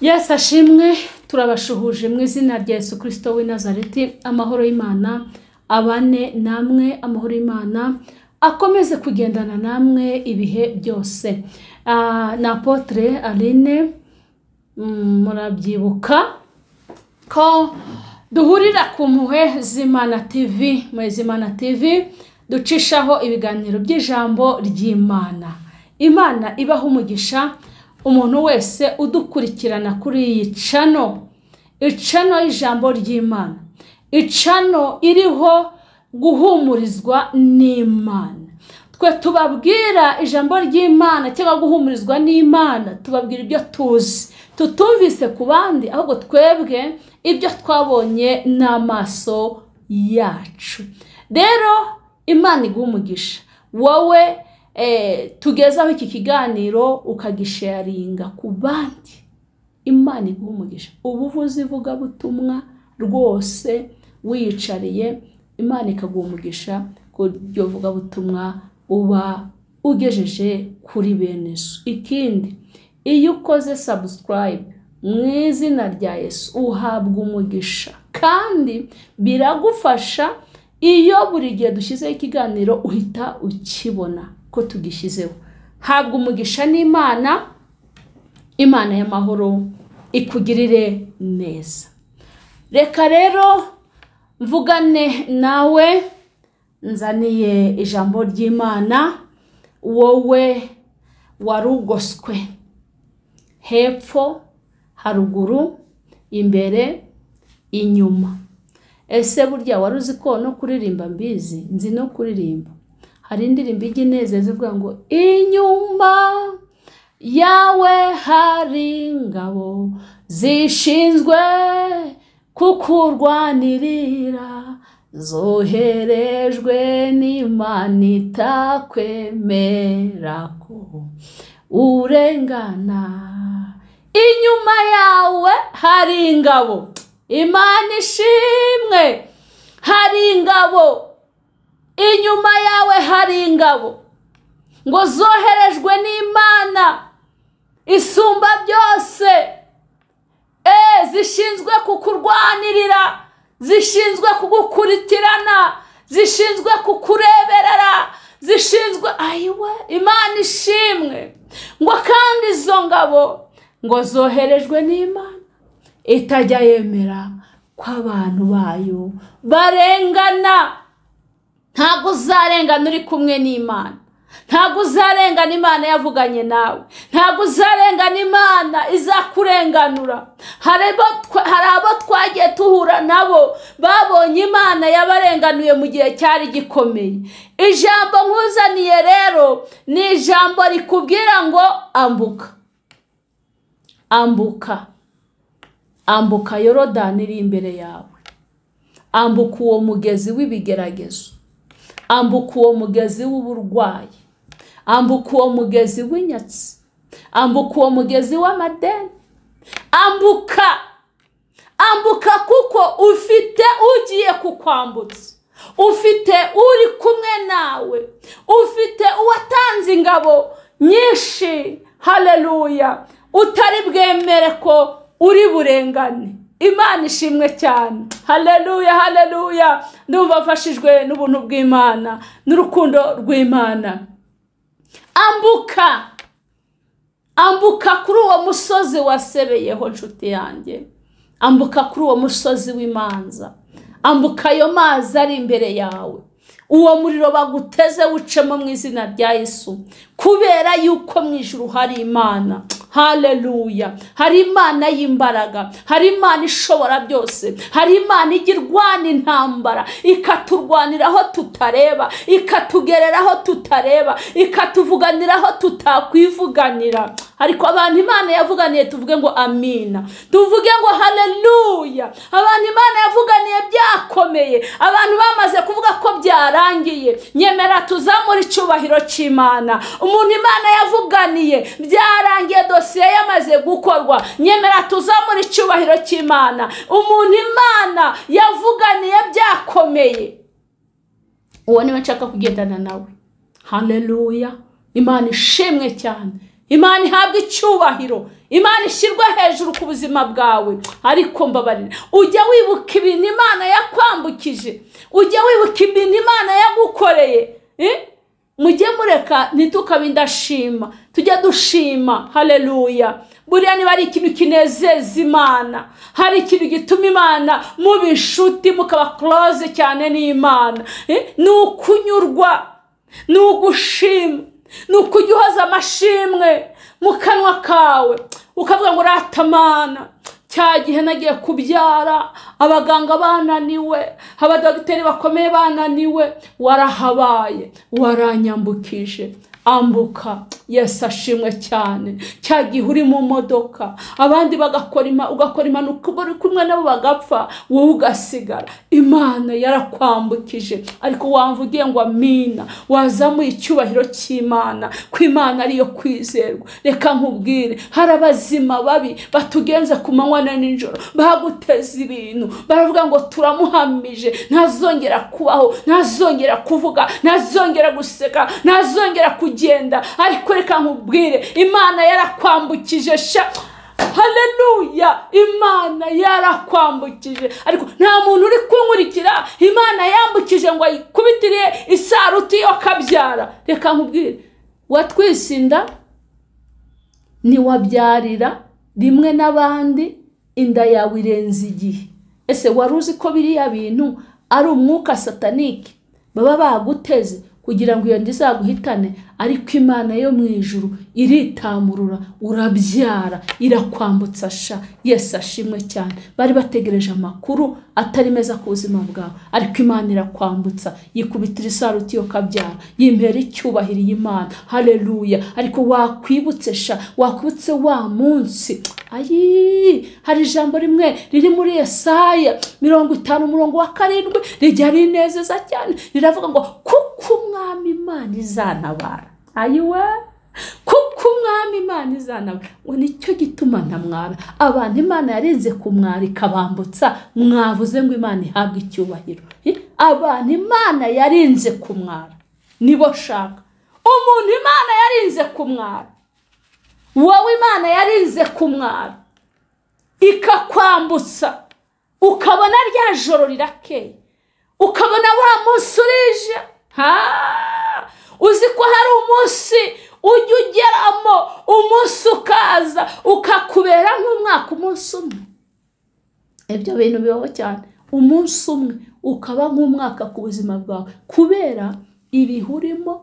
Yesu ashimwe. Turabashuhuje mu izina rya Yesu Kristo w'i Nazareti. Amahoro y'Imana abane namwe, amahoro y'Imana akomeze kugendana namwe ibihe byose. Na Apotre Aline, murabyibuka ko duhurira ku mpuhwe z'Imana TV, muri Z'Imana TV ducishaho ibiganiro by'ijambo ry'Imana. Imana ibaha umugisha umuntu wese udukurikirana kuri iyi channel, icano y'ijambo ry'Imana, icano iriho guhumurizwa n'Imana. Twe tubabwira ijambo ry'Imana cyangwa guhumurizwa n'Imana, tubabwira ibyo tuzi tutumvise ku bandi, ahubwo twebwe ibyo twabonye n'amaso yacu. Rero Imana iguha umugisha wowe tugezaho iki kiganiro ukagisharinga ku bandi. Imana iguha umugisha. Ubuvuzi ivugabutumwa rwose wiyicariye, Imana ikaguha umugisha ku iryo vugabutumwa uba ugejeje kuri bene so. Ikindi, iyo ukoze subscribe mu izina rya Yesu uhabwa umugisha, kandi biragufasha iyo buri gihe dushyizeho ikiganiro uhita ukibona ko tugishyizeho. Habwa umugisha n'Imana, Imana y'amahoro ikugirire neza. Reka rero mvugane nawe nzaniye ijambo ry'Imana, wowe warugoswe hepfo, haruguru, imbere, inyuma. Ese burya wari uzi ko no kuririmba mbizi? Nzi no kuririmba. Hari indirimbo ijya inezeza ivuga ngo inyuma yawe hari ingabo zishinzwe kukurwanirira, zoherejwe n'Imana itakwemera ko urengana. Inyuma yawe hari ingabo. Imana ishimwe. Hari ingabo inyuma yawe, hari ingabo ngo zoherejwe n'Imana isumba byose, zishinzwe kukurwanirira, zishinzwe kugukurikirana, zishinzwe kukureberera, zishinzwe. Ayiwe, Imana ishimwe. Ngo kandi izo ngabo ngo zoherejwe n'Imana itajya yemera ko abantu bayo barengana. Ntabwo uzarengana uri kumwe n'Imana. Ntabwo uzarengana Imana yavuganye nawe. Ntabwo uzarengana Imana izakurenganura. Hari abo twagiye tuhura nabo babonye Imana yabarenganuye mu gihe cyari gikomeye. Ijambo nkuzaniye rero ni ijambo rikubwira ngo ambuka, ambuka, ambuka Yorodani iri imbere yawe. Ambuka uwo mugezi w'ibigeragezo, ambuka uwo mugezi w'uburwayi, ambuka uwo mugezi w'inyatsi, ambuka uwo mugezi w'amadeni. Ambuka, ambuka, kuko ufite ugiye kukwambutsa, ufite uri kumwe nawe, ufite uwatanze ingabo nyinshi. Haleluya. Utari bwemere ko uri burengane. Imana ishimwe cyane. Haleluya, haleluya. Ndumva mfashijwe n'ubuntu bw'Imana n'urukundo rw'Imana. Ambuka, ambuka kuri uwo musozi wasebeyeho nshuti yanjye. Ambuka kuri uwo musozi w'imanza. Ambuka ayo mazi ari imbere yawe. Uwo muriro baguteze wucemo mu izina rya Yesu, kubera yuko mu ijuru hari Imana. Haleluya. Hari Imana y'imbaraga, hari Imana ishobora byose, hari Imana ijya irwana intambara, ikaturwanira aho tutareba, ikatugerera aho tutareba, ikatuvuganira aho tutakwivuganira. Ariko abantu Imana yavuganiye tuvuge ngo amina, tuvuge ngo haleluya. Abantu Imana yavuganiye byakomeye, abantu bamaze kuvuga ko byarangiye, nyemera tuzamura icyubahiro cy'Imana. Umuntu Imana yavuganiye byarangiye, dosiye yamaze gukorwa, nyemera tuzamura icyubahiro cy'Imana. Umuntu Imana yavuganiye byakomeye, uwo niwe nshaka kugendana nawe. Haleluya. Imana ishimwe cyane. Imana ihabwe icyubahiro, Imana ishyirwe hejuru ku buzima bwawe. Ariko mbabarira, ujya wibuka ibintu Imana yakwambukije, ujya wibuka ibintu Imana yagukoreye. Mujye mureka ntitukabe indashima, tujye dushima. Haleluya. Buriya niba ari ikintu kinezeza Imana, hari ikintu gituma Imana muba inshuti, mukaba close cyane n'Imana, ni ukunyurwa, ni ugushima, ni ukujya uhoza amashimwe mu kanwa kawe, ukavuga ngo ratamana, cya gihe nagiye kubyara abaganga bananiwe, abadogiteri bakomeye bananiwe, warahabaye, waranyambukije. Ambuka. Yesu ashimwe cyane. Cya gihe uri mu modoka, abandi bagakora ugakora impanuka uri kumwe nabo bagapfa, wowe ugasigara. Imana yarakwambukije. Ariko wamvugiye ngo amina, wazamuye icyubahiro cy'Imana, ko Imana ariyo kwizerwa. Reka nkubwire, hari abazima babi batugenza ku manywa na nijoro, baguteza ibintu, baravuga ngo turamuhamije, ntazongera kubaho, ntazongera kuvuga, ntazongera guseka, ntazongera kugenda. Ariko reka nkubwire, Imana yarakwambukije sha. Haleluya, Imana yarakwambukije. Ariko nta muntu uri kunkurikira Imana yambukije ngo ayikubitire isaruti yo kabyara. Reka nkubwire, watwisinda ntiwabyarira rimwe n'abandi, inda yawe irenze igihe. Ese wari uzi ko biriya bintu ari umwuka satanike baba baguteze kugira ngo iyo nda izaguhitane? Ariko Imana yo mu ijuru iritamurura, urabyara, irakwambutsa sha. Yesu ashimwe cyane. Bari bategereje amakuru atari meza ku buzima bwawe, ariko Imana irakwambutsa, yikubitira isaruti yo kabyara, yimpera icyubahiro Imana. Haleluya. Ariko wakwibutse sha, wakwibutse wa munsi. Ayi, hari ijambo rimwe riri muri Yesaya 50 umurongo wa 7 rijya rinezeza cyane, riravuga ngo kuko Umwami Imana izantabara. Ayiwe, kuko Umwami Imana izantabara, ngo nicyo gituma ntamwara. Abantu Imana yarinze kumwara ikabambutsa, mwavuze ngo Imana ihabwe icyubahiro. Abantu Imana yarinze kumwara nibo shaka. Umuntu Imana yarinze kumwara, wowe Imana yarinze kumwara ikakwambutsa, ukabona rya joro rirakeye, ukabona wa munsi urije. Uzi ko hari umunsi ujya ugeramo, umunsi ukaza ukakubera nk'umwaka, umunsi umwe. Ibyo bintu bibaho cyane, umunsi umwe ukaba nk'umwaka ku buzima bwawe, kubera ibihe urimo,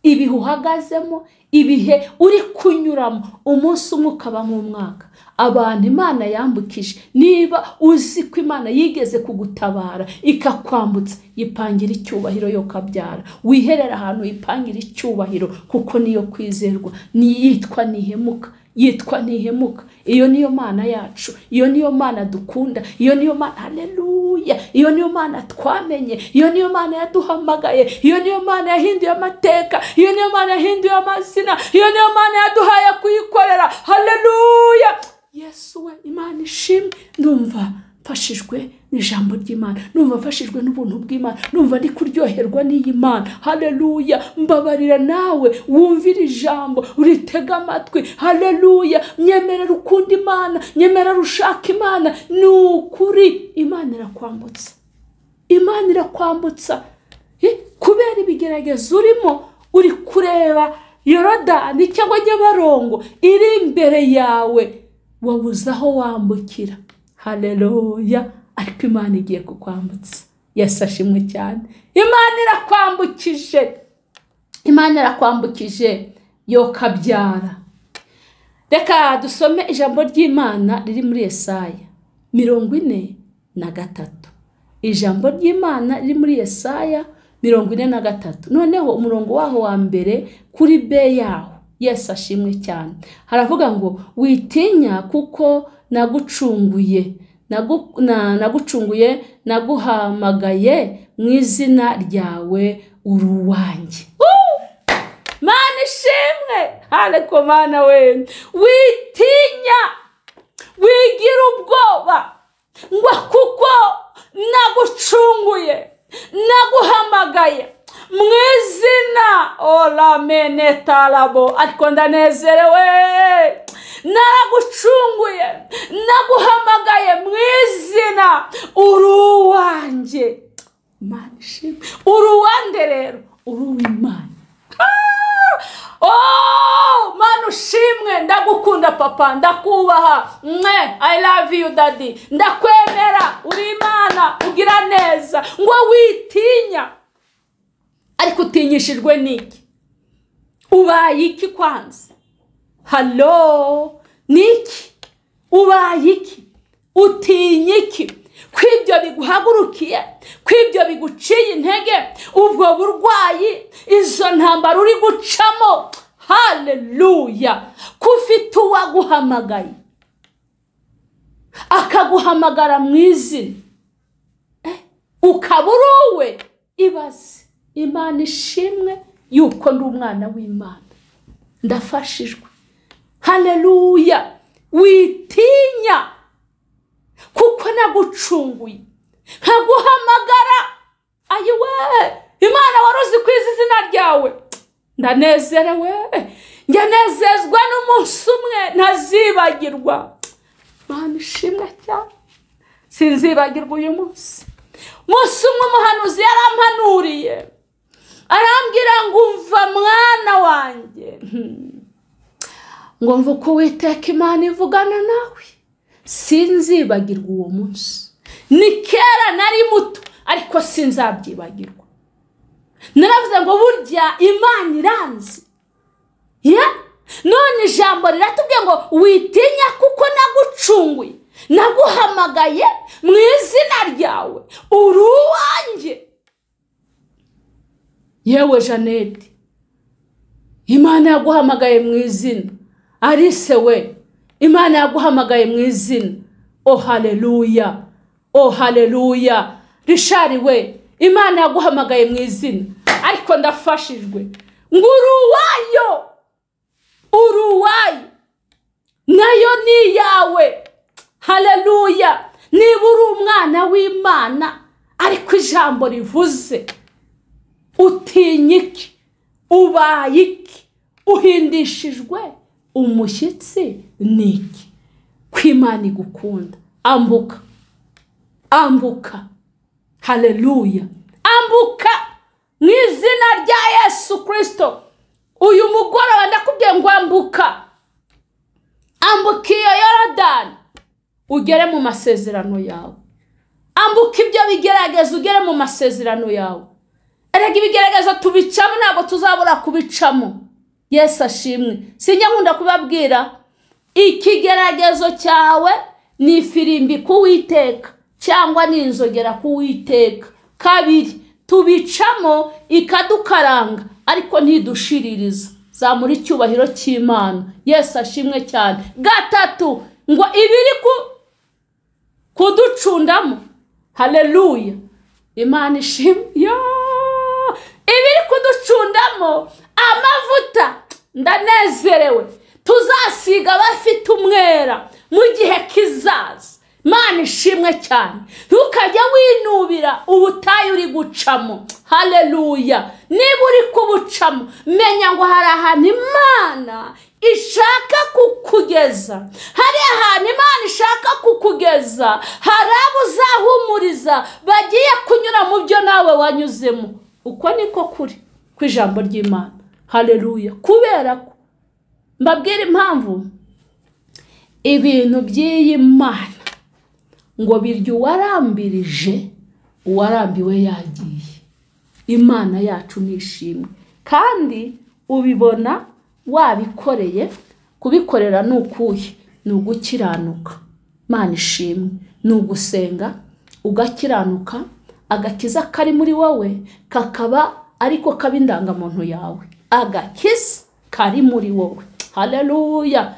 ibihe uhagazemo, ibihe uri kunyuramo, umunsi umwe ukaba nk'umwaka. Abantu Imana yambukije, niba uzi ko Imana yigeze kugutabara ikakwambutsa, yipangira icyubahiro yo kabyara. Wiherera ahantu yipangira icyubahiro, kuko niyo kwizerwa, niyitwa ntihemuka, yitwa ntihemuka. Iyo niyo Mana yacu, iyo niyo Mana dukunda, iyo niyo Mana, haleluya, iyo niyo Mana twamenye, iyo niyo Mana yaduhamagaye, iyo niyo Mana yahinduye amateka, iyo niyo Mana yahinduye amazina, iyo niyo Mana yaduhaye kuyikorera. Haleluya. Yesu we, Imana ishimwe. Ndumva mfashijwe n'ijambo ry'Imana, numva mfashijwe n'ubuntu bw'Imana, numva ndi kuryoherwa n'iyi Mana. Haleluya. Mbabarira nawe wumvira ijambo, uritega amatwi. Haleluya. Nyemerera ukunda Imana, nyemerera ushaka Imana. Ni ukuri Imana irakwambutsa, Imana irakwambutsa. Kubera ibigeragezo urimo, uri kureba Yorodani cyangwa Nyabarongo iri imbere yawe, wabuze aho wambukira. Haleluya. Ariko Imana igiye kukwambutsa. Yesu ashimwe cyane. Imana irakwambukije, Imana irakwambukije yo kabyara. Reka dusome ijambo ry'Imana riri muri Yesaya 43. Ijambo ry'Imana riri muri Yesaya 43. Noneho umurongo waho wa mbere kuri B yaho. Yesu ashimwe cyane. Haravuga ngo witinya kuko nagucunguye, nagucunguye, naguhamagaye mu izina ryawe, uri uwanjye. Mana ishimwe. Ariko Mana we, witinya, wigira ubwoba, ngo kuko nagucunguye, naguhamagaye. Mu izina oramenetarabo, ariko ndanezerewe, naragucunguye, naguhamagaye mu izina, uri uwanjye. Imana ishimwe. Uri uwande rero? Uri uw'Imana. Oh, Mana ushimwe, ndagukunda papa, ndakubaha, mwe I love you daddy, ndakwemera, uri Imana ugira neza. Ngo witinya, ariko utinyishijwe n'iki? Ubaye iki kwanza? Halo, niki? Ubaye iki? Utinya iki? Kwibyo biguhagurukiye, kwibyo biguciye intege, ubwo burwayi, izo ntambara uri gucamo. Haleluya! Kufite uwaguhamagaye, akaguhamagara mu izina, ukaba uruwe. Ibaze. Imana ishimwe yuko ndi umwana w'Imana, ndafashijwe. Haleluya! Witinya kuko nagucunguye, nkaguhamagara. Ayiwe, Imana wari uzi kwiza izina ryawe. Ndanezerewe, ngenezezwa n'umunsi umwe ntazibagirwa. Imana ishimwe cyane, sinzibagirwa uyu munsi. Umunsi umwe umuhanuzi yarampanuriye, arambwira ngo umva mwana wanjye, ngo mva uko Uwiteka Imana ivugana nawe. Sinzibagirwa uwo munsi. Ni kera nari muto, ariko sinzabyibagirwa. Naravuze ngo burya Imana iranzi. None ijambo riratubwiye ngo witinya kuko nagucunguye, naguhamagaye mu izina ryawe, uri uwanjye. Yewe Jeannette, Imana yaguhamagaye mu izina. Alice we, Imana yaguhamagaye mu izina. Oh haleluya, oh haleluya. Richard we, Imana yaguhamagaye mu izina. Ariko ndafashijwe, ngo uri uwayo, uri uwayo, nayo ni iyawe. Haleluya! Niba uri umwana w'Imana, ariko ijambo rivuze, utinya iki? Ubaye iki? Uhindishijwe umushyitsi niki? Ko Imana igukunda. Ambuka, ambuka. Haleluya! Ambuka mu izina rya Yesu Kristo. Uyu mugoroba ndakubwiye ngo ambuka, ambuka iyo Yorodani ugere mu masezerano yawe. Ambuka ibyo bigerageza ugere mu masezerano yawe. Erega ibigerageza tubicamo, ntabwo tuzabura kubicamo. Yesu ashimwe. Sinjya nkunda kubabwira, ikigeragezo cyawe ni ifirimbi k'Uwiteka cyangwa ni inzogera k'Uwiteka. Kabiri, tubicamo ikadukaranga, ariko ntidushiririza. Zamura icyubahiro cy'Imana. Yesu ashimwe cyane. Gatatu, ngo ibiri kuducundamo. Haleluya! Imana ishimwe. Ibiri kuducundamo amavuta, ndanezerewe, tuzasiga abafite umwera mu gihe kizaza. Imana ishimwe cyane. Ntukajya winubira ubutayu uri gucamo. Haleluya! Niba uri kubucamo, menya ngo hari ahantu Imana ishaka kukugeza. Hari ahantu Imana ishaka kukugeza, hari abo uzahumuriza bagiye kunyura mu byo nawe wanyuzemo. Uko niko kuri ku ijambo ry'Imana. Haleluya! Kubera ko mbabwira impamvu ibintu by'iyi Mana ngo birya uwarambirije, uwarambiwe yagiye. Imana yacu nishimwe, kandi ubibona wabikoreye. Kubikorera ni ukuhe? Ni ugukiranuka. Imana ishimwe. Ni ugusenga ugakiranuka, agakiza kari muri wowe kakaba ariko kaba indangamuntu yawe. Agakiza kari muri wowe. Haleluya!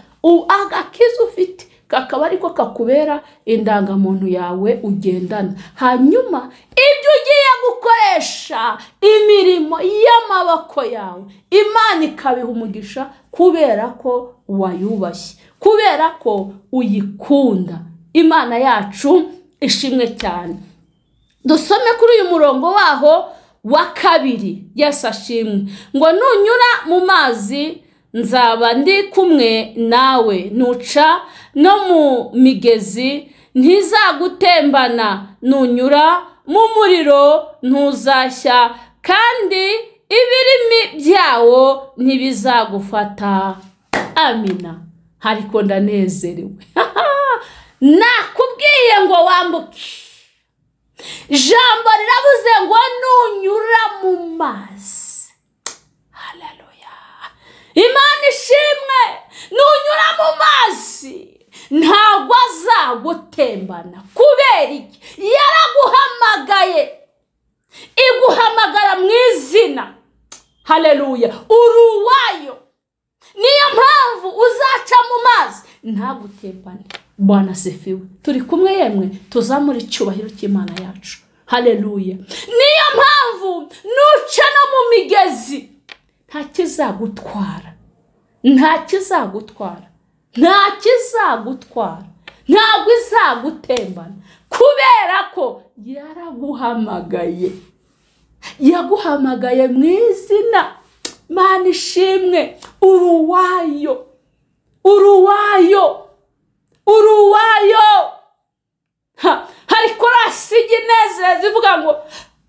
Agakiza ufite kakaba ariko kakubera indangamuntu yawe ugendana. Hanyuma ibyo ugiye gukoresha imirimo y'amaboko yawe, Imana ikabiha umugisha kubera ko wayubashye, kubera ko uyikunda. Imana yacu ishimwe cyane. Dusome kuri uyu murongo waho wa 2. Yesu ashimwe. Ngo nunyura mu mazi nzaba ndi kumwe nawe, nuca no mu migezi ntizagutembana, nunyura mu muriro ntuzashya, kandi ibirimi byawo ntibizagufata. Amina. Ariko ndanezerewe. Nakubwiye ngo wambuke. Ijambo riravuze ngo nunyura mu mazi. Haleluya. Imana ishimwe. Nunyura mu mazi ntabwo azagutembana. Kubera iki? Yaraguhamagaye, iguhamagara mu izina. Haleluya. Uri uwayo. Niyo mpamvu uzaca mu mazi ntagutembane. Bwana sifiwe. Turi kumwe yemwe, tuzamura icyubahiro cy'Imana yacu. Haleluya. Niyo mpamvu nuca no mu migezi nta kizagutwara, nta kizagutwara, nta kizagutwara, ntabwo izagutembana, kubera ko yaraguhamagaye, yaguhamagaye mu izina. Mana ishimwe. Uri uwayo, uri uwayo, uri uwayo. Hari korasi inezeza ivuga ngo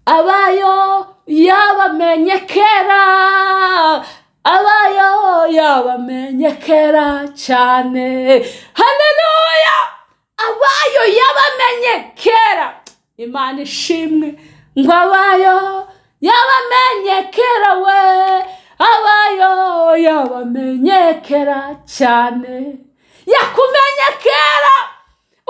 abayo yabamenye kera, abayo yabamenye kera cyane. Haleluya. Abayo yabamenye kera. Imana ishimwe. Ngo abayo yabamenye kera we, abayo yabamenye kera cyane. Yakumenye kera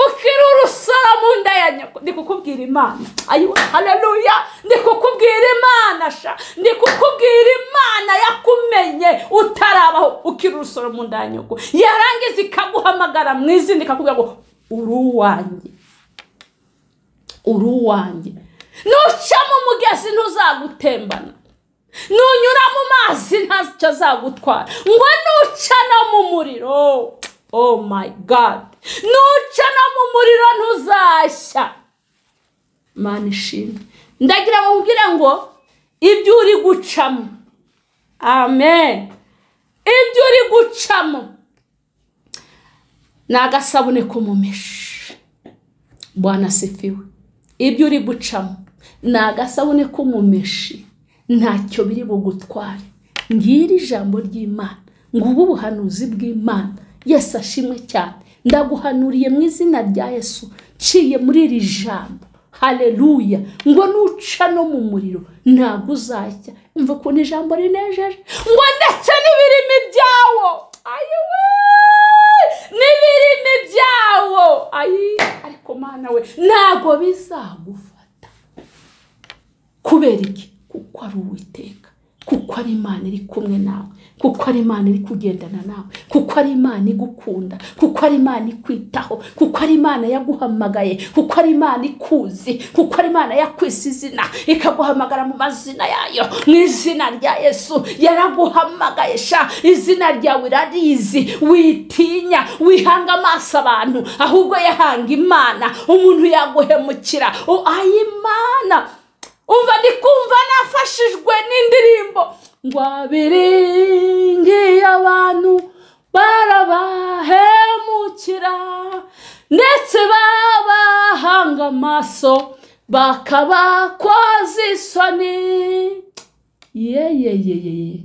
ukiri urusoro mu nda ya nyoko. Ndi kukubwira Imana. Ayo, haleluya. Ndi kukubwira Imana sha. Ndi kukubwira Imana yakumenye utarabaho ukiri urusoro mu nda ya nyoko. Yarangiza ikaguhamagara mu izina, ikakubwira ngo uri uwanjye, uri uwanjye. Nuca mu mugezi ntuzagutembana, nunyura mu mazi ntacyo azagutwara, ngo nuca no mu muriro, oh my God, nuca no mu muriro ntuzashya. Mana ishimwe. Ndagira ngo nkubwire ngo ibyo uri gucamo, amen, ibyo uri gucamo ni agasabune k'umumeshi. Bwana sifiwe. Ibyo uri gucamo ni agasabune k'umumeshi, ntacyo biri bugutware. Ngira ijambo ry'Imana, ngubu ubuhanuzi bw'Imana. Yesu ashimwe cyane. Ndaguhanuriye mu izina rya Yesu, nciye muri iri jambo. Haleluya. Ngo nuca no mu muriro ntabwo uzashya. Umva ukuntu ijambo rinejeje. Ngo ndetse n'ibirimi byawo, ayiwe, n'ibirimi byawo, ayi, ariko Mana we, ntabwo bizagufata. Kubera iki? Kuko ari Uwiteka, kuko ari Imana iri kumwe nawe, kuko ari Imana iri kugendana nawe, kuko ari Imana igukunda, kuko ari Imana ikwitaho, kuko ari Imana yaguhamagaye, kuko ari Imana ikuzi, kuko ari Imana yakwise izina, ikaguhamagara mu mazina yayo. Mu izina rya Yesu yaraguhamagaye sha. Izina ryawe irarizi. Witinya, wihanga amaso abantu, ahubwo yahanga Imana. Umuntu yaguhemukira, ayimana. Umva, ndi kumva nafashijwe n'indirimbo ngo abiringiye abantu barabahemukira, ndetse babahanga amaso bakabakoza isoni. Yeyeyeye.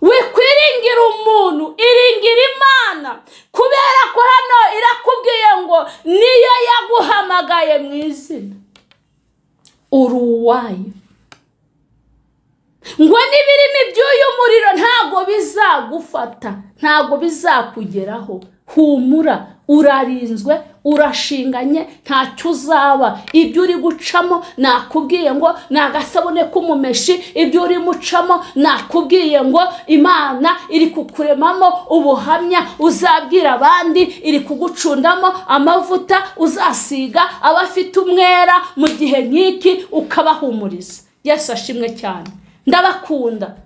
Wikwiringira umuntu, iringira Imana, kubera ko hano irakubwiye ngo niyo yaguhamagaye mu izina, uri uwayo. Ngo n'ibirimi by'uyu muriro ntabwo bizagufata, ntabwo bizakugeraho. Humura, urarinzwe, urashinganye, ntacyo uzaba. Ibyo uri gucamo nakubwiye ngo ni agasabune k'umumeshi. Ibyo uri mucamo nakubwiye ngo Imana iri kukuremamo ubuhamya uzabwira abandi, iri kugucundamo amavuta uzasiga abafite umwera mu gihe nk'iki, ukabahumuriza. Yesu ashimwe cyane. Ndabakunda,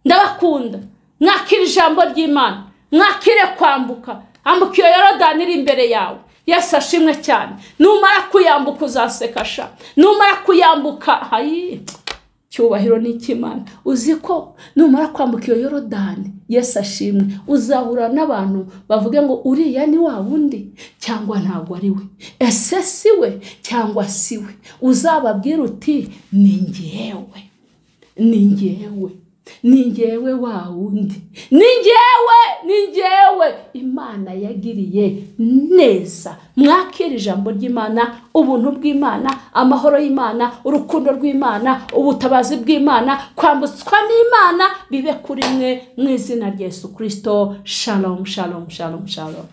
ndabakunda. Mwakire ijambo ry'Imana, mwakire kwambuka. Ambuka iyo Yorodani iri imbere yawe. Yesu ashimwe cyane. Numara kuyambuka uzaseka sha. Numara kuyambuka, hayi, Cyubahiro ni icy'Imana. Uzi ko numara kwambuka iyo Yorodani, Yesu ashimwe, uzahura n'abantu bavuge ngo uriya ni wa wundi cyangwa ntabwo ari we, ese si we cyangwa si we. Uzababwira uti ni njyewe, ni njyewe, ni njyewe wa wundi, ni njyewe, ni njyewe Imana yagiriye neza. Mwakira ijambo ry'Imana, ubuntu bw'Imana, amahoro y'Imana, urukundo rw'Imana, ubutabazi bw'Imana, kwambutswa n'Imana bibe kuri mwe mu izina rya Yesu Kristo. Shalom, shalom, shalom, shalom.